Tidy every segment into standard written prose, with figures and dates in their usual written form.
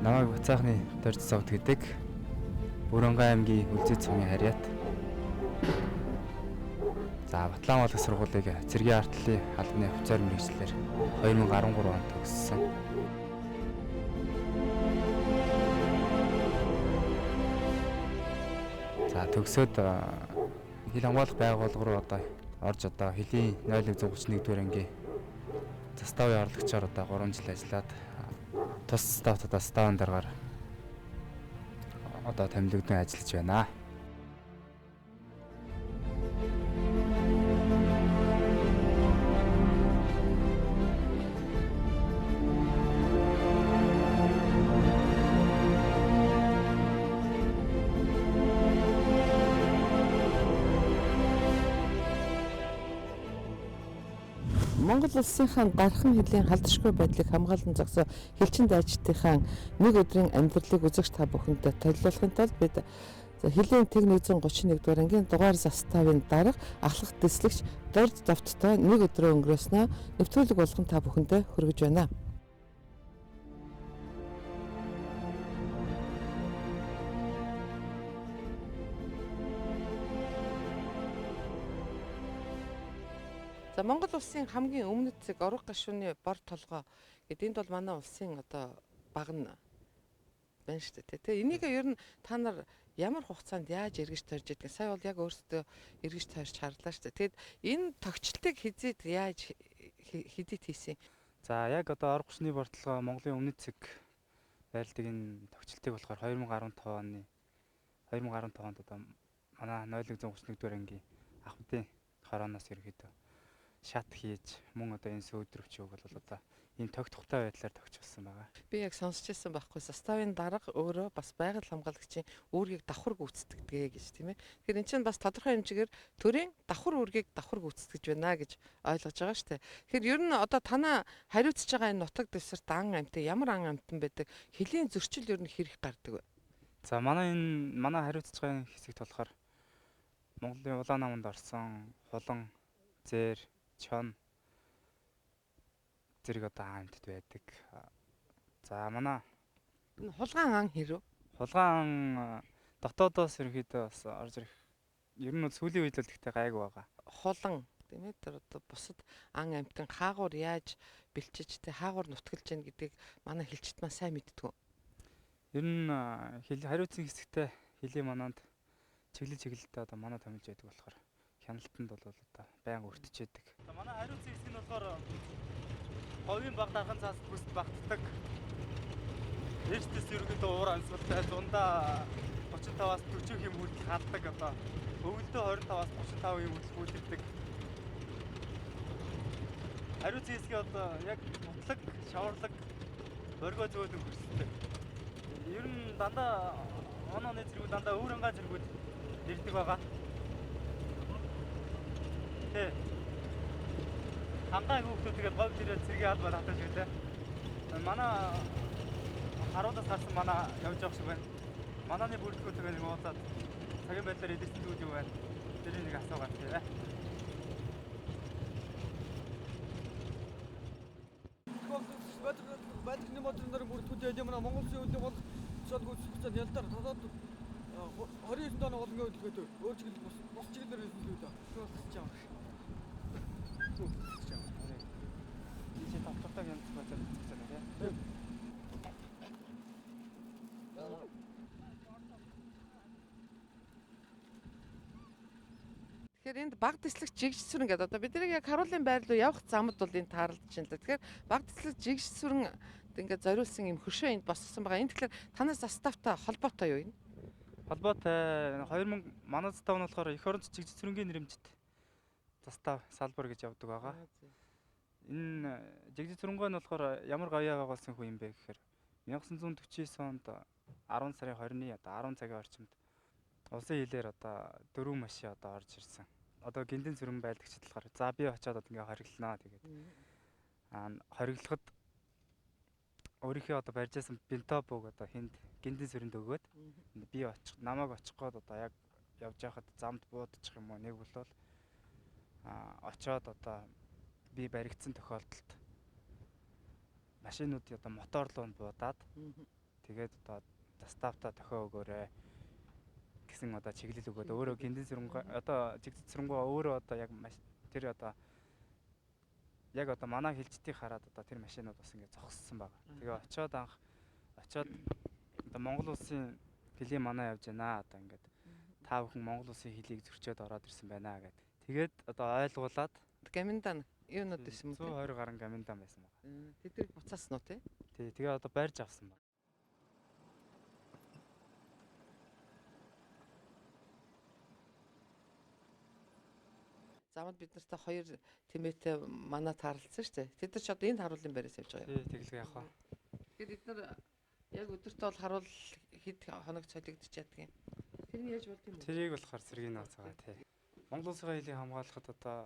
Намайг Буцаахны Дорж Зовд гэдэг. Өрөнгөө аймгийн Үлзий цумын харьяат. За, Батлан болох сургуулийг цэргийн артлын албаны офицер мэргэжлээр 2013 онд төгссөн. За, төгсөөд хил хамгаалах байгууллага руу одоо орж одоо хөлийн 0131 дугаар ангийн заставын орлогчоор одоо 3 жил ажиллаад тус заставт одоо заставын даргаар одоо томилогдсон ажиллаж байна. Монгол улсынхаа дархан хөлийн халдшгүй байдлыг хамгаалан зогсоо хилчин дайчдынхаа нэг өдрийн амьдралыг үзэгч та бүхэнтэй толиулахын тулд бид хөлийн тэг 131 дугаар ангийн дугаар заставын дарга ахлах дэслэгч Дорж Зовдтой нэг өдрөө өнгөрөөснөө нэвтрүүлэг болгон та бүхэндээ хүргэж байна. За, Монгол улсын хамгийн өмнөд зэг Орог гашууны бор толгой гэдэг энд бол манай улсын одоо баг нь байна шүү дээ. Тэ энийг ер нь та нар ямар хугацаанд яаж эргэж тойрж идэх? Сая бол яг өөрсдөө эргэж тойрч харлаа шүү дээ. Тэгэд энэ тогтчлтыг хизээд яаж хэдийт хийсэн? За, яг одоо Орог гашууны бор толгой Монголын өмнөд зэг байлдаг энэ тогтчлтыг болохоор 2015 онд одоо манай 0131 дугаар ангийн ахмадын хороноос ерөнхийдөө шат хийж мөн одоо энэ сөөдрөвч үг бол одоо ийм тогтхтой байдлаар тогтчихсон байгаа. Би яг сонсч ирсэн байхгүй, составын дарга өөрөө бас байгаль хамгаалагчийн үүргийг давхар гүйцэтгэдэг гэж, тийм ээ. Тэгэхээр эн чинь бас тодорхой хэмжээгээр төрийн давхар үүргийг давхар гүйцэтгэж байна гэж ойлгож байгаа шүү дээ. Тэгэхээр ер нь одоо танаа хариуцж байгаа энэ нутаг дэвсгэрт ан амьтан ямар ан амьтан байдаг? Хөлийн зөрчил ер нь хэрэг гардаг вэ? За, манай хариуцж байгаа хэсэгт болохоор Монголын улаан наманд орсон хулан, зээр, чон зэрэг одоо амьтад байдаг. За, манай энэ хулгайн ан хэрв? Хулгайн ан дотоодоос ерөнхийдөө бас орж ирэх. Ер нь сүүлийн үед л гэхдээ гайгүй байгаа. Хулан тийм ээ, тэр одоо бусад ан амьтан хаагур яаж бэлчиж тэ хаагур нутгалж яах гэдгийг манай хилчид маань сайн мэддэг. Ер нь хариуцсан хэсэгтээ хөлийн манаанд чиглэл чиглэлтэй одоо манай томилж байдаг болохоор хяналтанд бол одоо байнга өртөж яадаг. Манай хариуцсан хэсэг нь болохоор говийн баг дархан цаас бүст багтдаг. Эртэс ерөнхийдөө уур амьсгалтай зундаа 35-аас 40 хэм хүртэл хаддаг, одоо өвөлдөө 25-аас 35 хэм хүртэл хүүлэрдэг. Хариуцсан хэсгийн одоо яг бутлаг, шаварлаг, боргоо зөөлөн хөрсөлтэй. Ер нь дандаа он оны зэргүүд дандаа өөрөнгөө зэргүүд ирдэг байгаа. Тэ. Хангаан хүүхдүүд тэгээд говь дээрээ цэргийн албаар хатаж байлаа. Манай харуулаас гарсан манай явж байгаа шиг байна. Манааны бүрэлдэхүүн тэгээд нэг уулзаад цагийн байдлаар идэрсэн зүйл юу байна? Тэрийг нэг асуугаад тийм. Байдаг нэг модон нар бүрэлдэхүүн яа манай Монгол улсын хөлийн гол тушаал гүйцэтгэх хугацаанд ялдар толоод 29 дооны голонгийн хөдөлгөөтэй өөр чиглэл бус чиглэлээр хийсэн л үү даа. Тэгж байгаа. Чи тавтартай янз базар үзэж байна тийм. Тэгэхээр энд баг дэслэг жигж сүрэн гэдэг одоо бид нэг яг харуулын байр руу явах замд бол энэ таарлаж байна л да. Тэгэхээр баг дэслэг жигж сүрэн ингээд зориулсан юм хөшөө энд босгосон байгаа. Энэ тэгэхээр танаас заставтай холбоотой юу энэ? Холбоотой. 2000 манай застав нь болохоор эх орон жигж сүрэнгийн нэрэмжит застав салбар гэж явдаг байгаа. Энэ жигж сүрэнгөө нь болохоор ямар гавьяа байгуулсан хүн юм бэ гэхээр 1949 онд 10 сарын 20-ны одоо 10 цагийн орчимд улсын хилээр одоо 4 машин одоо орж ирсэн. Одоо гиндэн сүрэн байлдагчд болохоор за би очиод одоо ингээ хориглоноо тэгээд хориглоход өөрийнхөө одоо барьж байсан бинтобог одоо хинд гиндэн сүрэнд өгөөд би очих намайг очих гээд одоо яг явж байхад замд буудчих юм уу нэг болвол очиод одоо би баригдсан тохиолдолд машинуудын одоо мотор руу буудаад Тэгээд одоо заставта тохио өгөөрэй гэсэн одоо чиглэл өгөөд өөрөө Гиндэн Цэрэнгуй одоо Жигдэн Цэрэнгуй өөрөө одоо яг тэр одоо яг одоо манай хилчдийг хараад одоо тэр машинууд бас ингээд зогссон байгаа. Тэгээ очиод анх очиод одоо Монгол улсын хөлийн манаа явж байна одоо ингээд та бүхэн Монгол улсын хөлийг зөрчөөд ороод ирсэн байна гэд. Тэгээд одоо ойлгуулад Гаминдан юунууд байсан юм бэ? 120 гаруй гаминдан байсан байна. Тэднийг буцаасан уу те? Тий, тэгээ одоо барьж авсан байна. Замд бид нартай хоёр тэмээтэй манаа таарлцсан шүү дээ. Тэд нар ч одоо энд харуулын байраас явж байгаа юм. Тий, тэгэлгүй яах вэ? Тэгэхээр эд нар яг өдөртөө бол харуул хэд хоног цолигдож чаддаг юм. Тэр нь яаж болд юм бэ? Тэрийг болохоор цэргийн нууц байгаа тий. Монгол улсын хөлийг хамгаалахад одоо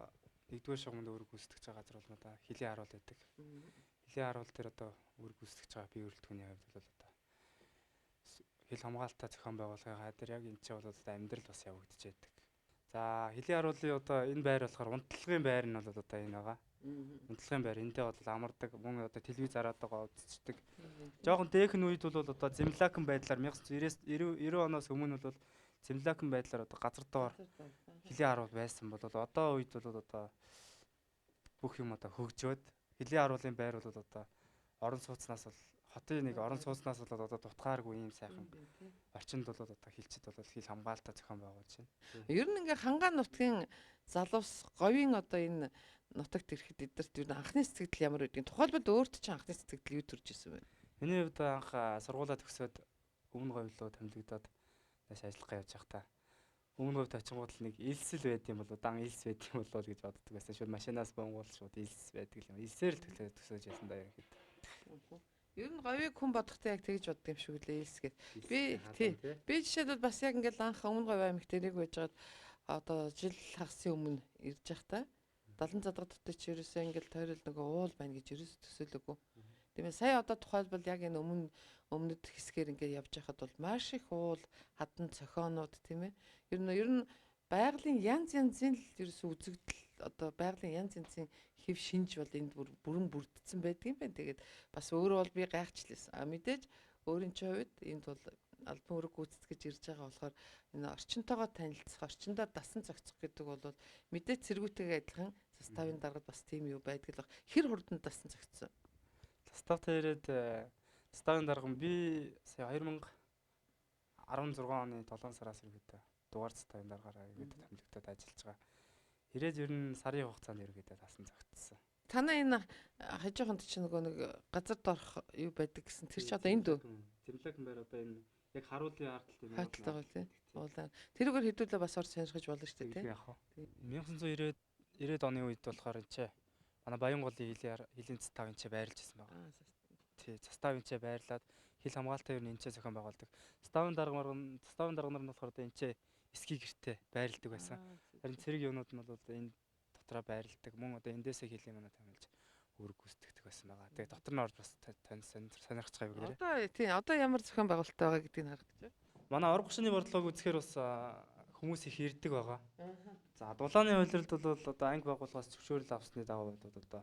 нэгдүгээр шугамд үүрэг гүйцэтгэж байгаа газар бол одоо хөлийн харуул байдаг. Хөлийн харуул дээр одоо үүрэг гүйцэтгэж байгаа бие бүрэлдэхүүний хувьд бол одоо хэл хамгаалалтаа зохион байгуулахын хай дээр яг энэ чинь бол одоо амьдрал бас явагдаж байдаг. За хөлийн харуулын одоо энэ байр болохоор унтлагын байр нь бол одоо энэ байгаа. Унтлагын байр эндээ бол амардаг мөн одоо телевиз зараад байгаа үзчихдэг. Жохон дээхэн үед бол одоо землакэн байдлаар 1990 оноос өмнө бол землакэн байдлаар одоо газар доор хөлийн харуул байсан бол одоо үед бол одоо бүх юм одоо хөгжөөд хөлийн харуулын байр бол одоо орон сууцнаас бол хотын нэг орон сууцнаас бол одоо дутгааргүй ийм сайхан орчинд бол одоо хилчид бол хил хамгаалтаа зохион байгуулж байна. Ер нь ингээ хангаа нутгийн залуус говийн одоо энэ нутагт ирэхэд эдгэрт ер нь анхны сэтгэл ямар байдгийг тухайлбал өөрт чинь анхны сэтгэл юу төрж исэн бэ? Миний хувьд анх сургуулаа төгсөөд өмнө говьлоо томилогдоод нааш ажиллах гэж явж байхдаа өмнө говьд очингууд л нэг илсэл байд юм болоо дан илс байд юм болоо гэж боддог байсан. Шууд машинаас бонгуул шууд илс байдаг юм. Илсээр л төлөө төсөөж ясан да ерөнхийдөө. Ер нь говийг хүн бодохдоо яг тэгж боддог юм шиг үлээ илс гэд. Би тий. Би жишээлбэл бас яг ингээл анх өмнө говь аймагт ирэх байжгаад одоо жил хагасын өмнө ирж байхдаа 70 задгад дотор чи ерөөсөө ингээл тойрол нөгөө уул байна гэж ерөөсөө төсөөлөөгүй. Тийм ээ сая одоо тухайлбал яг энэ өмнөд хэсгээр ингээд явж байхад бол маш их уул, хадан цохионууд тийм ээ. Ер нь байгалийн янз янзын л ерөөсөө үзэгдэл одоо байгалийн янз янзын хэв шинж бол энд бүрэн бүрдсэн байдаг юм байна. Тэгээд бас өөрөө бол би гайхчлээсэн. А мэдээж өөрийн чинь хувьд энд бол албан үүрэг гүйцэтгэж ирж байгаа болохоор энэ орчинтойгоо танилцах, орчиндөө дасан зохицох гэдэг бол мэдээж цэргүүтэйгээ адилхан заставын даргад бас тийм юу байдаг л баг. Хэр хурдан дасан зохицсон? Заставтай ирээд заставын дарга би сая 2016 оны 7 сараас ерөөдөө дугаар заставын даргаараа ерөөдөө томилогдоод ажиллаж байгаа. Ирээд ер нь сарын хугацаанд ерөөдөө дасан зохицсон. Танай энэ хажууханд чинь нөгөө нэг газар доорх юу байдаг гэсэн тэр чи одоо энд үү? Землакэн байр одоо энэ яг харуулын ард талын хойдолтой байгаа тийм. Уулаа. Тэрүүгээр хэдүүлээ бас ор сонирхож болно шүү дээ тийм. Яг хаа. 1990-ад оны үед болохоор энэ ч манай Баянголын хөлийн застав энэ ч байрлаж ирсэн байгаа. Тий, застав энэ ч байрлаад хил хамгаалалтын ер нь энэ ч зохион байгуулдаг. Заставын дарга нар нь болохоор одоо энэ ч эсхий гэртээ байрладаг байсан. Харин цэрэг юмнууд нь бол энэ дотроо байрладаг. Мөн одоо эндээсээ хөлийн манай томилж үүрэг гүйцэтгэдэг байсан байгаа. Тэгээ дотор нь орж бас сонирхож байгаа юм гэрээ. Одоо тий, одоо ямар зохион байгуулалттай байгаа гэдгийг харах гэж байна. Манай орг гушны борлогыг үзэхээр бас хүмүүс их ирдэг байгаа. За дулааны улиралд бол одоо анги байгууллагаас зөвшөөрөл авсны дагуу бол одоо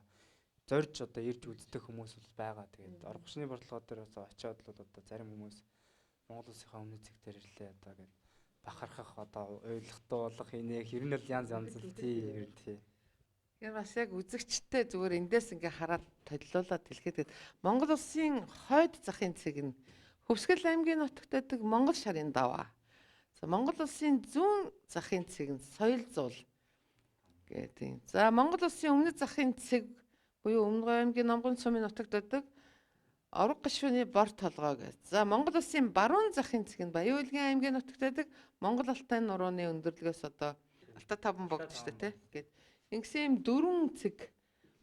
зорж одоо ирж үздэг хүмүүс бол байгаа. Тэгээд орг гушны борлогоо дээр бас очиод л одоо зарим хүмүүс Монгол улсынхаа өмнөд цэг дээр ирлээ одоо гээд бахархах одоо уйлах дуулах инээх ер нь л янз янз л тий ер нь тий. Тэгэхээр бас яг үзэгчтэй зүгээр эндээс ингээ хараад толилуулаад хэлэхэд Монгол улсын хойд захын цэг нь Хөвсгөл аймгийн нутагт байдаг Монгол шарын даваа. За Монгол улсын зүүн захын цэг нь соёл зуул гэдэг. За Монгол улсын өмнөд захын цэг буюу Өмнө Говь аймгийн Номгон сумын нутагт байдаг Орог гишүүний бор толгой гэж. За Монгол улсын баруун захын цэг нь Баян-Уулгийн аймгийн нутагт байдаг Монгол Алтайн нурууны өндөрлөгөөс одоо Алтай таван богд шүү дээ, тэ. Гэт. Ингэсэн юм дөрвөн цэг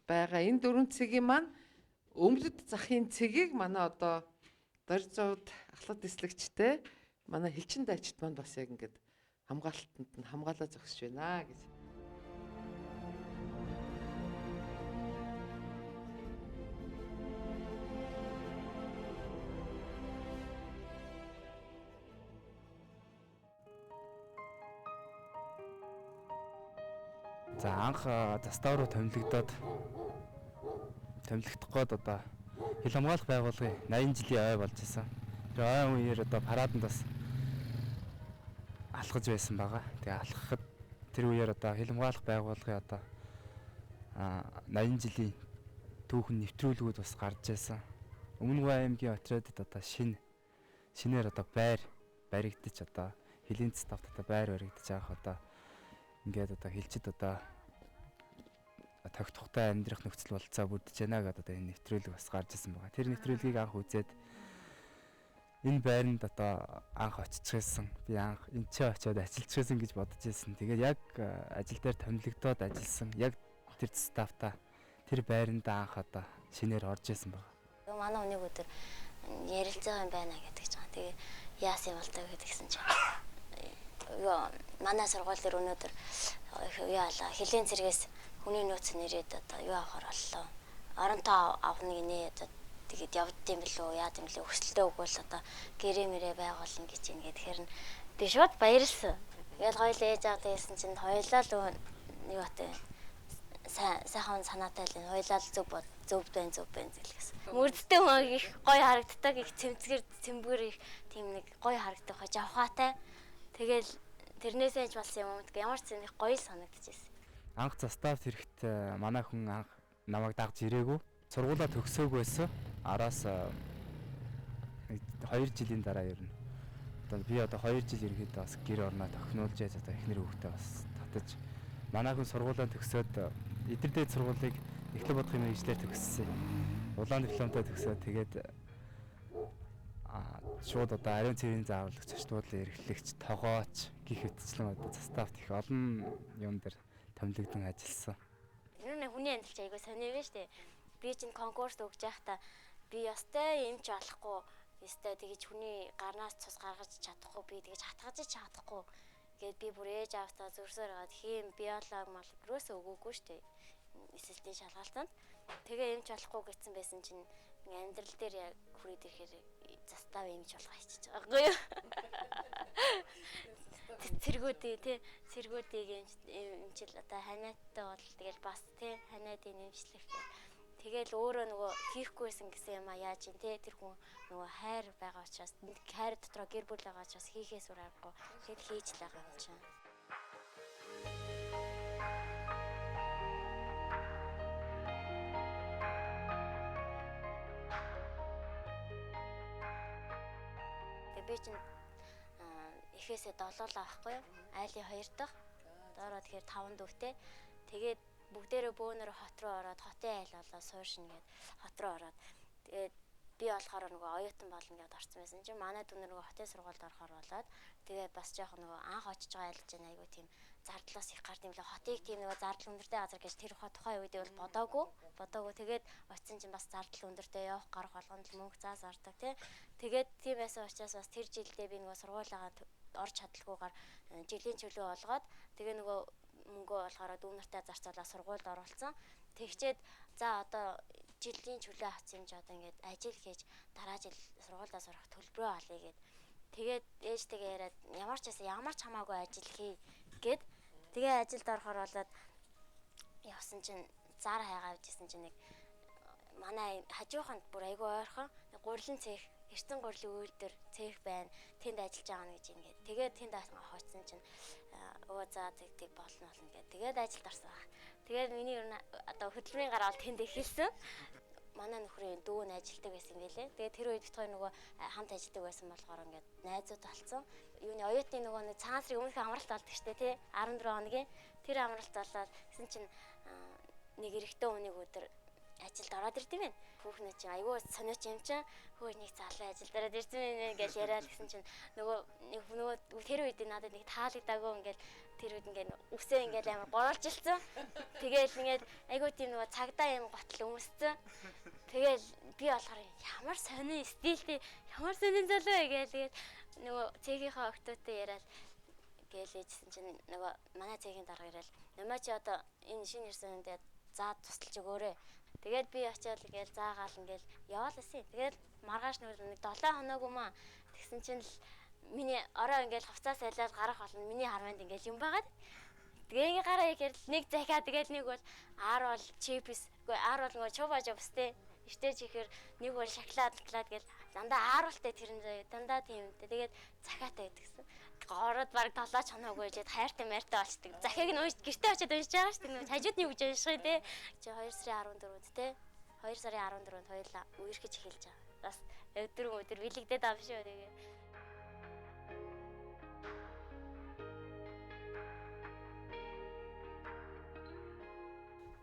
байгаа. Энэ дөрвөн цэгийн маань өмнөд захын цэгийг манай одоо доржууд ахлах дислэгчтэй манай хилчин дайчид маань бас яг ингээд хамгаалтанд нь хамгаалаа зогсож байна гэж. За анх застав руу томилогдоод томилогдох гээд одоо хил хамгаалах байгууллагын 80 жилийн ой болж исэн. Тэр ойн үеэр одоо параданд бас алхаж байсан байгаа. Тэгээ алхахад тэр үеэр одоо хил хамгаалах байгууллагын одоо 80 жилийн түүхэн нэвтрүүлгүүд бас гарч байсан. Өмнө Говь аймгийн отрядад одоо шинээр одоо байр баригдаж одоо хөлийн заставт одоо байр баригдаж анх одоо ингээд одоо хилчид одоо тогтхтой амьдрах нөхцөл болцоо бүрдэж байна гэдэг одоо энэ нэвтрүүлэг бас гарч ирсэн байгаа. Тэр нэвтрүүлгийг анх үзээд энэ байранд одоо анх очиж байсан. Би анх энэ ч очиод ажиллаж байсан гэж бодож байсан. Тэгээд яг ажил дээр томилогдоод ажилласан. Яг тэр заставта тэр байранд анх одоо шинээр орж исэн байгаа. Манай нэг өдөр ярилцаа юм байна гэдэг чинь. Тэгээ яасан юм бол таа гэдгсэн чинь. Юу манай сургууль дээр өнөөдөр юу яалаа хөлийн цэргээс хүний нөөц нэрээд одоо юу авахар боллоо. Оронтоо авна гинэ одоо тэгээд явд юм билүү яад юм билүү өсөлтөө өгвөл одоо гэрээ мэрээ байгуулна гэж юм гээд тэгэхээр би шууд баярлсан. Тэгэл хоёул ээж аав дээсэн чинь хоёулаа л юу бат сайхан санаатай л хоёулаа л зөв бод зөв байна зэлгэсэн. Мөрдтэй хүн их гоё харагддаг, их цэмцгэр цэмбэр их тийм нэг гоё харагдах жавхаатай. Тэгэл тэрнээсээ ч болсон юм уу ямар ч юм их гоё л санагдчихсэн. Анх заставт хэрэгт манай хүн анх намайг дагж ирээгүй. Сургуулаа төгсөөгүй байсан. Араас 2 жилийн дараа ер нь одоо би одоо 2 жил ерөнхийдөө бас гэр орноо тохинулж яаж одоо эхнэр хүүхдээ бас татаж манай хүн сургуулаа төгсөөд эдэр дээд сургуулийг эхлэл бодохын мэргэжлээр төгссөн. Улаан дипломтой төгсөөд тэгээд шууд одоо ариун цэрийн зааварлагч, очтуулын эрхлэгч, тогооч гих мэтчлэн одоо заставт их олон юм дээр томилогдсон ажилласан. Тэр нэг хүний амьдрал чи айгүй сони юм шүү дээ. Би чинь конкурс өгж байхдаа би ёстой эмч болохгүй, ёстой тэгэж хүний гарнаас цус гаргаж чадахгүй, би тэгэж хатгаж чадахгүй гээд би бүр ээж аавтаа зөрсөөр хагаад хийм биолог мал юусоо өгөөгүй шүү дээ. Эсэлтийн шалгалтанд. Тэгээ эмч болохгүй гэсэн байсан чинь амьдрал дээр яг хүрээд ирэхээр застав эмч болох хичээж байгаа байхгүй юу? Цэргүүдийг тий цэргүүдийг эмчил одоо ханиадтай бол тэгэл бас тий ханиадын эмчлэх гэх. Тэгэл өөрөө нөгөө хийхгүйсэн гэсэн юм а яаж юм тий тэр хүн нөгөө хайр байгаа учраас хайр дотроо гэр бүл байгаа учраас хийхээс үр аргагүй. Тэгэл хийж л байгаа юм чинь. Тэгээ би чинь эхээсээ долоолаа байхгүй юу? Айлын 2 дахь. Доороо тэгэхээр 5 дүүтэй. Тэгээд бүгдээрээ бөөнөр хот руу ороод хотын айл болоо сууршин гээд хот руу ороод тэгээд би болохоор нөгөө оюутан болно гэдээ орсон байсан чинь манай дүүнер нөгөө хотын сургуульд орохоор болоод тэгээ бас жоохон нөгөө анх очиж байгаа айл чинь айгүй тийм зардлаас их гард юм лээ. Хотыг тийм нөгөө зардал өндөртэй газар гэж тэр тухайн үед бол бодоогүй. Тэгээд очисон чинь бас зардал өндөртэй явах гарах болгонд л мөнгө заас ордог тий. Тэгээд тийм байсан учраас бас тэр жилдээ би нөгөө сургуулиагаа орж чадалгүйгээр жилийн чөлөө олгоод тэгээ нөгөө мөнгөө болохоор дүүнертэй зарцуулаа сургуульд оруулсан. Тэгчээд за одоо жилийн чөлөө авсан юм чи одоо ингээд ажил хийж дараа жил сургуульдаа сурах төлбөрөө олъё гэд. Тэгээд ээжтэйгээ яриад ямар ч байсан ямар ч хамаагүй ажил хий гэд. Тэгээ ажилд орохоор болоод явсан чинь зар хайгаа авчихсан чинь нэг манай хажууханд бүр айгүй ойрхон гурилан цех эртэн гурилын үйлдвэр цех байна. Тэнд ажиллаж байгаа нь гэж ингээд. Тэгээд тэнд очсон чинь өө за тэг болно гэд. Тэгээд ажилд орсон баг. Тэгээд миний ер нь одоо хөдөлмөрийн гараа бол тэнд эхэлсэн. Манай нөхрийн дүү нь ажилтдаг байсан юм байлээ. Тэгээд тэр үед бит хоёр нөгөө хамт ажилтдаг байсан болохоор ингээд найзууд болсон. Юуны оюутны нөгөө нэг цагаан сарын өмнөх амралт болдог штэ тий 14 хоногийн тэр амралт болоод гэсэн чинь нэг эрэгтэй хүнийг өдөр ажилд ороод ирд юм байна. Хүүхнээ чинь айгүй сониоч юм чинь хөө нэг залуу ажилд ороод ирсэн юм гэж яриад гэсэн чинь нөгөө тэр үед надад нэг таалагдаагүй ингээл тэр үед ингээд үсээ ингээл амар гурвалжилсан. Тэгээл ингээд айгүй тийм нөгөө цагдаа юм готл өмссөн. Тэгээл би болохоор ямар сони стилтэй ямар сонин залуу вэ гээл тэгээд нөгөө цээгийнхээ октотой яриад гээл ээжсэн чинь нөгөө манай цэгийн дарга ирээл намаа чи одоо энэ шинэ ирсэн хүндээ заа тусалж өгөөрэй. Тэгээд би очиад ингээл заагаал ингээл яваал эсэн. Тэгээд маргааш нэг 7 хоног юм аа. Тэгсэн чинь л миний орой ингээл хувцас айлаад гарах болно. Миний харманд ингээл юм байгаад. Тэгээ ингээ гараа ихээр нэг захиа тэгэл нэг бол ар бол чипс үгүй ар бол нөгөө чуба жопс те. Эртээ чихэр нэг бол шоколад шоколад гэл Дандаа ааруултай тэр нь заяа. Дандаа тиймтэй. Тэгээд захиатай байдгсан. Гороод баг 7 хоног үжээд хайртай майртай болчдөг. Захиаг нь унш гэртээ очиад уншиж байгаа шүү дээ. Хажууд нь юу гэж унших юм те. Чи 2 сарын 14-нд те. 2 сарын 14-нд хоёулаа үерхэж эхэлж байгаа. Бас өдөр өдөр бэлэгдээд авш шүү тэгээ.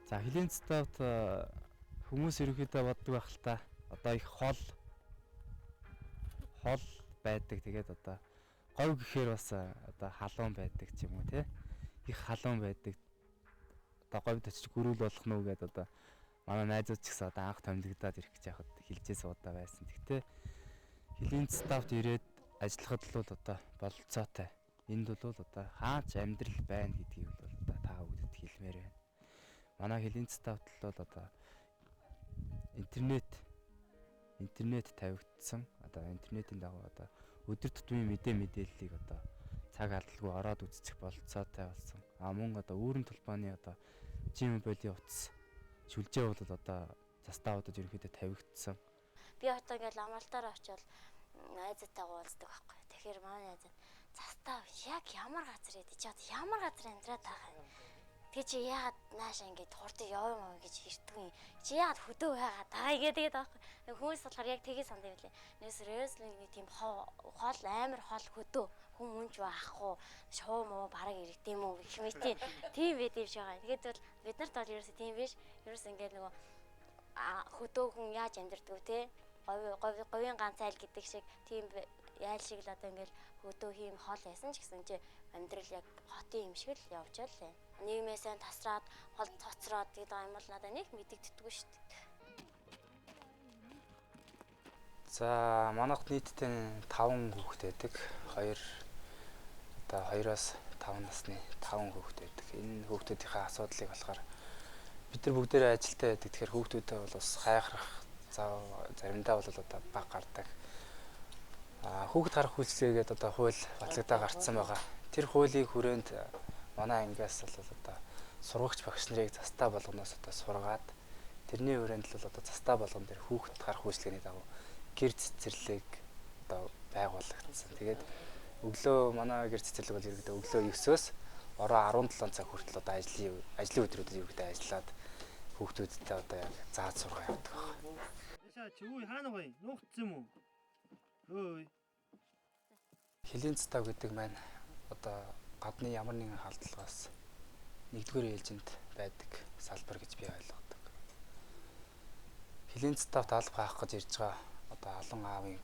За Хилийн заставт хүмүүс ерөнхийдөө боддог байх л та. Одоо их хол байдаг. Тэгээд одоо говь гэхээр бас одоо халуун байдаг ч юм уу те. Их халуун байдаг. Одоо говьд очиж гөрүүл болох нь уу гэдээ одоо манай найзууд ч гэсэн одоо анх томилогдоод ирэх гэж яхад хэлжээс удаа байсан. Гэхдээ Хилийн заставт ирээд ажиллахад л бол одоо бололцоотой. Энд бол одоо хаач амьдрал байна гэдгийг бол одоо та бүгдэд хэлмээр байна. Манай Хилийн заставт л бол одоо интернет тавигдсан. Одоо интернетийн дагуу одоо өдөр тутмын мэдээллийг одоо цаг алдалгүй ороод үзчих бололцоотой болсон. А мөн одоо үүрэн толбооны одоо Gmail-ийн утас сүлжээ бол одоо заставуудад ерөнхийдөө тавигдсан. Би одоо ингээл амралтаар очивол найзтайгаа уулздаг байхгүй. Тэгэхээр манай найз застав яг ямар газар яд чи одоо ямар газар амьдраад байгаа юм. Тэгээ чи яагаад наашаа ингээд хурдан яв юм аа гэж ирдэг юм. Чи яагаад хөдөө байгаад байгаа гэдэг байхгүй. Хүмүүс болохоор яг тгий санд юм лээ. Нээс рестлинг нэг тийм хол амар хол хөдөө хүн үнж байхгүй шуу муу бараг ирдэг юм уу гэх мэт тийм байд юм шиг байгаа. Тэгээд бол бид нарт бол ерөөсөө тийм биш. Ерөөс ингээд нөгөө хөдөө хүн яаж амьдрдаг вэ те? Говийн ганц айл гэдэг шиг тийм яйл шиг л одоо ингээл хөдөө хийм хол байсан ч гэсэн чи амьдрал яг хотын юм шиг л явж байлаа. Нийгмээ сайн тасраад хол цоцроод гэдэг юм бол надад нэг мэдэгддэггүй шүү дээ. За манайх нийтдээ 5 хүүхэд байдаг. 2 одоо 2-оос 5 насны 5 хүүхэд байдаг. Энэ хүүхдүүдийнхээ асуудлыг болохоор бид нар бүгдээрээ ажилтаа байдаг. Тэгэхээр хүүхдүүдээ бол бас хайхрах зав заримдаа бол одоо баг гардаг. Хүүхэд харах үйлчлэгээд одоо хууль батлагдаа гарцсан байгаа. Тэр хуулийн хүрээнд манай ангиас бол одоо сургагч багш нарыг застаа болгоноос одоо сургаад тэрний хүрээнд л одоо застаа болгон дээр хүүхэд харах үйлчлэгээний дагуу гэр цэцэрлэг одоо байгуулагдсан. Тэгээд өглөө манай гэр цэцэрлэг бол ерөнхийдөө өглөө 9-өөс орой 17 цаг хүртэл одоо ажлын өдрүүдэд ерөнхийдөө ажиллаад хүүхдүүдтэй одоо яг зааж сургаа явдаг байна. Яшаа чи үгүй хаана гоё? Нуугдсан юм уу? Өөй. Хилийн застав гэдэг маань одоо гадны ямар нэгэн халдлагаас нэгдүгээр ээлжинд байдаг салбар гэж би ойлгодог. Хилийн заставт алба хаах гэж ирж байгаа одоо алан аавын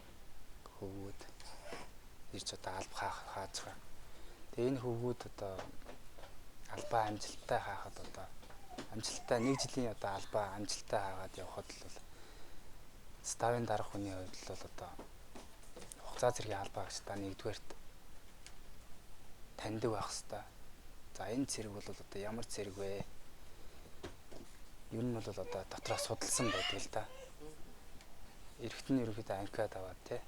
хөвгүүд ирж одоо алба хааж байгаа. Тэгээ энэ хөвгүүд одоо албаа амжилттай хаахад одоо амжилттай нэг жилийн одоо албаа амжилттай хаагаад явхад л бол заставын дарга хүний хувьд л бол одоо хугацаа зэргийн албаа гэж та нэгдүгээрт таньдаг байх хэвээр. За энэ цэрэг бол одоо ямар цэрэг вэ? Ер нь бол одоо дотроо судалсан байдаг л да. Эрэгт нь ерөнхийдөө анкет аваад тий.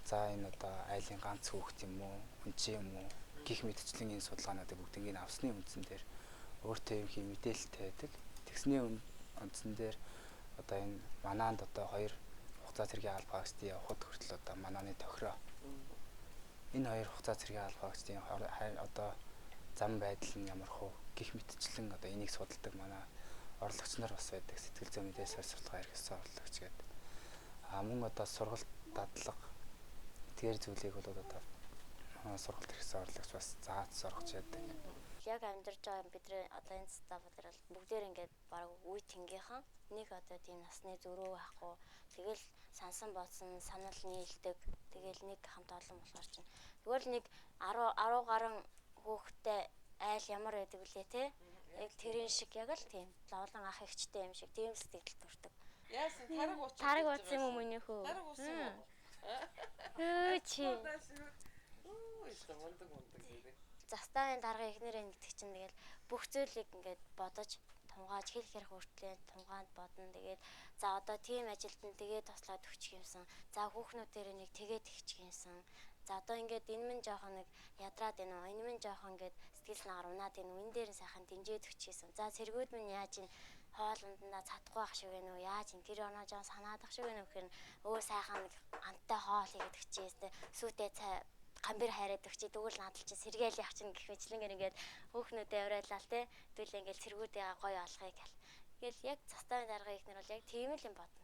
За энэ одоо айлын ганц хүүхэд юм уу, үнчин юм уу гих мэтчлэн энэ судалгаануудыг бүгднийг авсны үндсэн дээр өөртөө юм хий мэдээлэлтэй байдаг. Тэгсний үндсэн дээр одоо энэ манаанд одоо хоёр хугацаа цэргийн албаа агчдын явхад хүртэл одоо манааны тохироо. Энэ хоёр хугацаа цэргийн албаа агчдын одоо зам байдал нь ямар хөө гих мэтчлэн одоо энийг судалдаг манай орлогч нар бас байдаг. Сэтгэл зүйн мэдээлэл судалгаа хэрэгжсэн орлогч гэдэг. А мөн одоо сургалт дадлага эдгээр зүйлийг бол одоо сургалт хэрэгсэн орлогч бас зааж сургаж яадаг. Яг амьдарч байгаа бидний одоо энэ застав дээр бол бүгдээр ингээд баг үе тэнгийнхэн нэг одоо тийм насны зөрүү байхгүй тэгэл сансан бодсон санал нийлдэг тэгэл нэг хамт олон болохоор чинь тэгвэл нэг 10 гаруй хүүхэдтэй айл ямар байдаг вүлээ те яг тэрэн шиг яг л тийм лавлан ах эгчтэй юм шиг тийм сэтгэл төрдөг. Яасан тараг уучих. Тараг уусан юм уу миний хөө? Тараг уусан юм уу? Хөө чи. Үу ихтэй мундаг мундаг нэрээ. Заставын дарга эхнэрээ гэдэг чинь тэгэл бүх зүйлийг ингээд бодож тунгааж хэл хэрэг хүртлээ тунгаанд бодно. Тэгээд за одоо тийм ажилд нь тэгээд туслаад өгчих юмсан. За хүүхнүүдээр нэг тэгээд өгчих юмсан. За одоо ингээд энэ мэн жоохон нэг ядраад байна уу? Энэ мэн жоохон ингээд сэтгэл нагаар унаад байна уу? Энэ дээр нь сайхан дэмжиж өгчих юмсан. За цэргүүд минь яаж ин Хоолундаа цадахгүй ах шиг вэ нү? Яаж юм гэр орноо жоон санаад ах шиг вэ нү гэхээр өө сайхан нэг амттай хоол хийгээд өгчээс тэ сүйтэй цай гамбир хайраад өгчээ тэгвэл надад чи сэргээл явах чинь гэх мэтлэнгээр ингээд хөөхнүүдээ уриалал тэ тэгвэл ингээд цэргүүдээ гоё олохыг гэл. Тэгэл яг заставын даргын ихнэр бол яг тийм л юм бодно.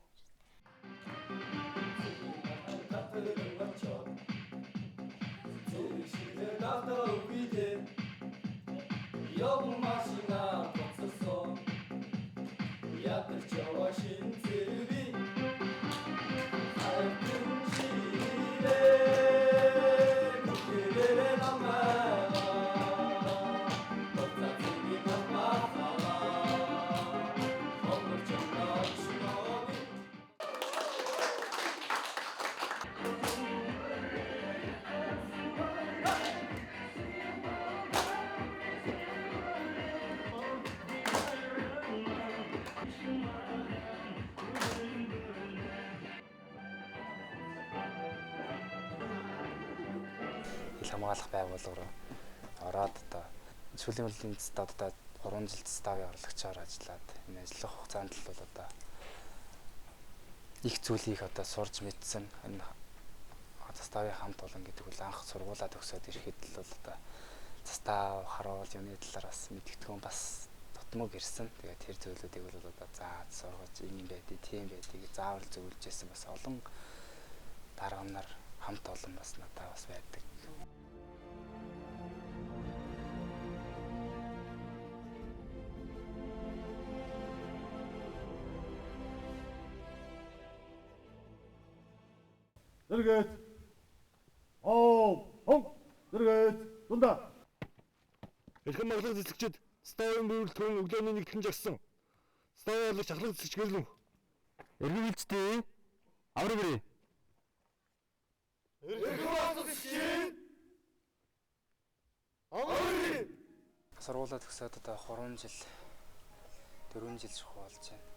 Хамгаалах байгууллага руу ороод одоо сүүлийн үеийн заставд одоо 3 жил заставын орлогчоор ажиллаад энэ ажиллах хугацаанд л бол одоо их зүйлийг одоо сурж мэдсэн. Энэ заставын хамт олон гэдэг бол анх сургуулаа төгсөөд ирэхэд л бол одоо застав харуул юуны талаар бас мэдгэдэггүй бас тутмаг ирсэн. Тэгээд тэр зүйлүүдийг бол одоо зааж сургаж ийм байдгийг, тийм байдгийг заавал зөвлөж байсан бас олон дарга нар хамт олон бас надад бас байдаг. Зэрэгэт. Оо, хонг. Зэрэгэт. Дундаа. Эрхэм маглах цэцэгчид заставын бүрэлдэхүүн өглөөний нэгтгэн жагсан. Заставын орлогч ахлах цэцэгч гэрлэн. Эргэн хилчдээ. Авраг бүрээ. Эрхэм маглах цэцэгчид. Авраг бүрээ. Сургуулаа төгсөөд одоо 3 жил 4 жил шахуу болж байна.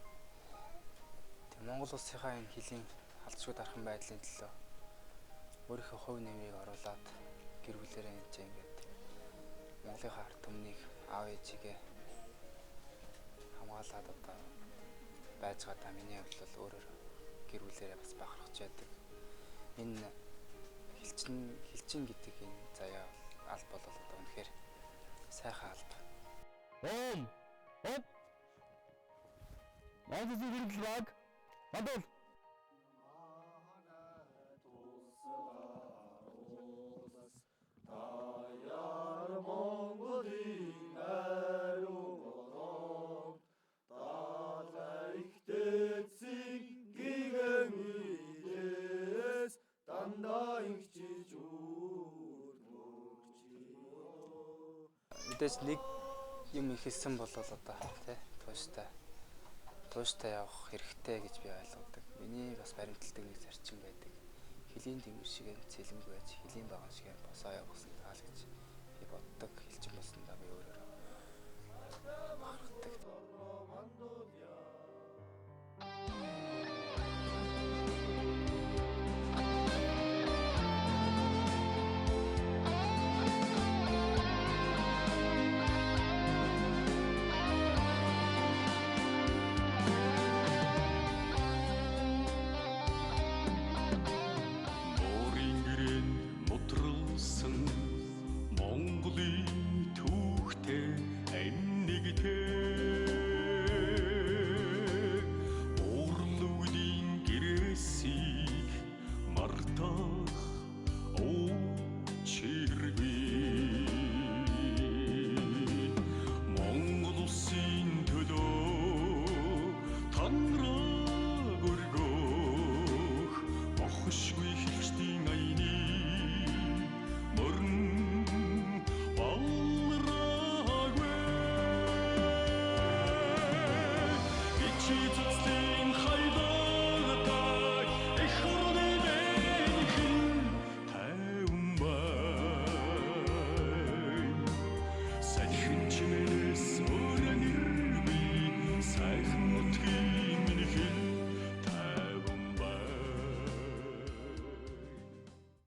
Тэг Монгол улсынхаа энэ хөлийн алдшгүй дархан байдлын төлөө өөрийнхөө хувь нэмрийг оруулаад гэр бүлээрээ энэ чинь ингээд Монголынхаа ард түмнийг аав ээжигээ хамгаалаад одоо байж байгаа миний хувьд бол өөрөөр гэр бүлээрээ бас бахархаж байдаг. Энэ хилчин гэдэг энэ заяа алба бол одоо үнэхээр сайхан алба. Ом. Оп. Монгол зэрэглэл баг. Мандуул. Мэдээж нэг юм ихэлсэн бол одоо тий тууштай явах хэрэгтэй гэж би ойлгодог. Миний бас баримталдаг нэг зарчим байдаг. Хөлийн тэнгэр шиг цэлэмгүй байж, хөлийн баган шиг босоо явуулсан таал гэж би боддог. Хилчин болсондоо би өөрөөр бахархдаг. Монголын түүхтэй амь нэгтэй.